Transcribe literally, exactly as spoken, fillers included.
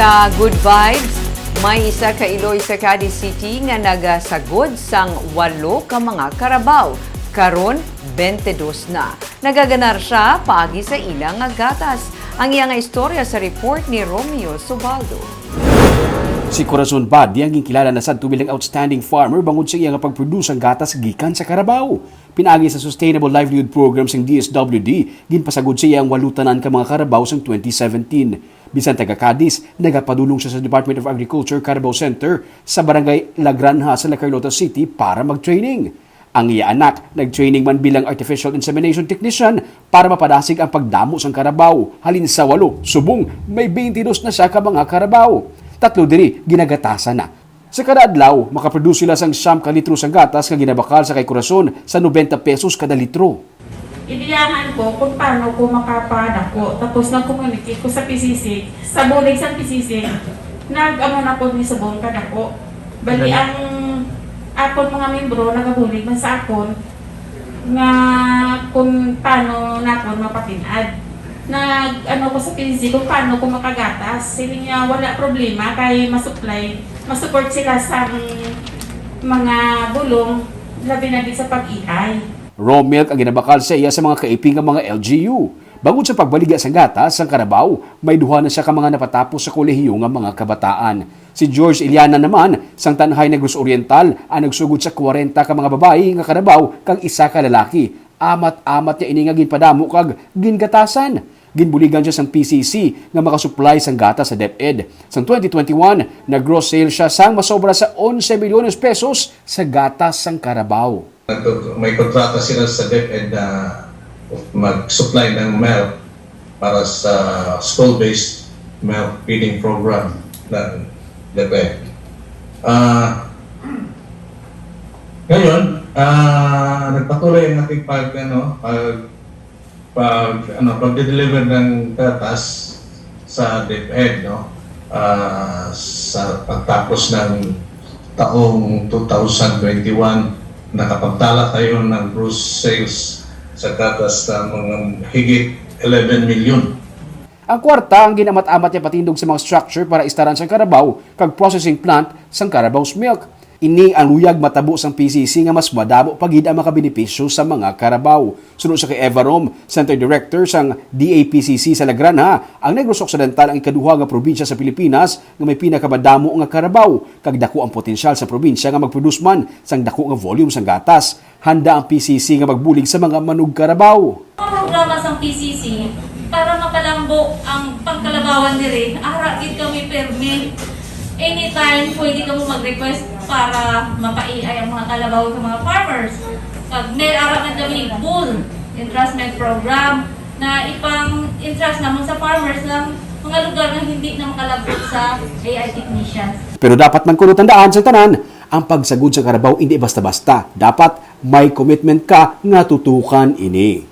Sa Good Vibes, may isa ka Iloy sa Cadiz City nga nagasagod sang walo ka mga karabaw. Karon, twenty-dos na. Nagaganar siya paagi sa ila nga gatas. Ang iya nga istorya sa report ni Romeo Subaldo. Si Corazon Badi ang ginkilala na sadto bilang outstanding farmer bangod sa iya nga pagproduce sang gatas gikan sa karabaw. Pinaagi sa Sustainable Livelihood Program sang D S W D, ginpasagod sa iya ang walo tanan ka mga karabaw sang twenty seventeen. Bisan taga Cadiz, nagapadulong siya sa Department of Agriculture Carabao Center sa Barangay La Granja sa La Carlota City para mag-training. Ang iya anak nag-training man bilang artificial insemination technician para mapadasig ang pagdamo sang karabaw. Halin sa walo, subong may twenty-dos na siya ka mga karabaw. Tatlo diri ginagatasan na. Sa kada adlaw, makaproduce sila sang siyam ka litro sang gatas nga ginabakal sa kay Corazon sa nobenta pesos kada litro. Iniyahan ko kung paano ko makapadako. Tapos nag-communicate ko sa P C C, sa bulig sa P C C, nag-amo na po ni subong kadako. Bali, ang akon mga membro nagabulig man sa akon nga kung paano nakon mapatin-ad. Nag-ano ko sa P C C kung paano ko makagatas. Siling niya wala problema kay masupply, masupport sila sa mga bulong, labi na gid sa pag-ihay. Raw milk ang ginabakal sa iya sa mga kaiping nga mga L G U. Bangod sa pagbaligya sang gatas sang karabaw, may duha na siya ka mga napatapos sa kolehiyo nga mga kabataan. Si George Iliana naman, sang Tanjay, Negros Oriental, ang nagsugod sa kwarenta ka mga babayi nga karabaw kag isa ka lalaki. Amat-amat niya ini nga ginpadamo kag gingatasan. Ginbuligan siya sang P C C nga makasupply sang gatas sa DepEd. Sang twenty twenty-one, nag-gross sales siya sang masobra sa onse milyones pesos sa gatas sang karabaw. Nagko-, may kontrata sila sa DepEd na mag-supply ng milk para sa school-based milk feeding program ng DepEd. Ah, ngayon, ah, nagpatuloy ang ating pag, ano, pag, pag, ano, pagde-deliver ng gatas sa DepEd, no? Ah, sa pagtapos ng taong two thousand twenty-one, nakapagtala tayo ng gross sales sa gatas sa mga higit eleven million. Ang kwarta ang ginamat-amat niya patindog sa mga structure para istaran sang karabaw kag processing plant sang Carabao's Milk. Ini ang luyag matabo sang P C C nga mas madamo pa gid ang makabenepisyo sa mga karabaw. Suno sa kay Eva Rom, Center Director sang D A P C C sa La Granja, ang Negros Occidental ang ikaduha nga probinsya sa Pilipinas nga may pinakamadamo nga karabaw, kag dako ang potensyal sa probinsya nga mag-produce man sang dako nga volume sang gatas. Handa ang P C C nga magbulig sa mga manugkarabaw. Ang programa sang P C C para mapalambo ang pagkalabawan diri, ara gid kami permi. Anytime, pwede kamo mag-request para mapa-A I ang mga kalabaw sa mga farmers. Pag may ara man kami bull entrustment program na ipang-entrust namon sa farmers ng mga lugar na hindi na makalabot sa A I technicians. Pero dapat man kuno tandaan sa tanan, ang pagsagod sa karabaw hindi basta-basta. Dapat may commitment ka nga tutukan ini.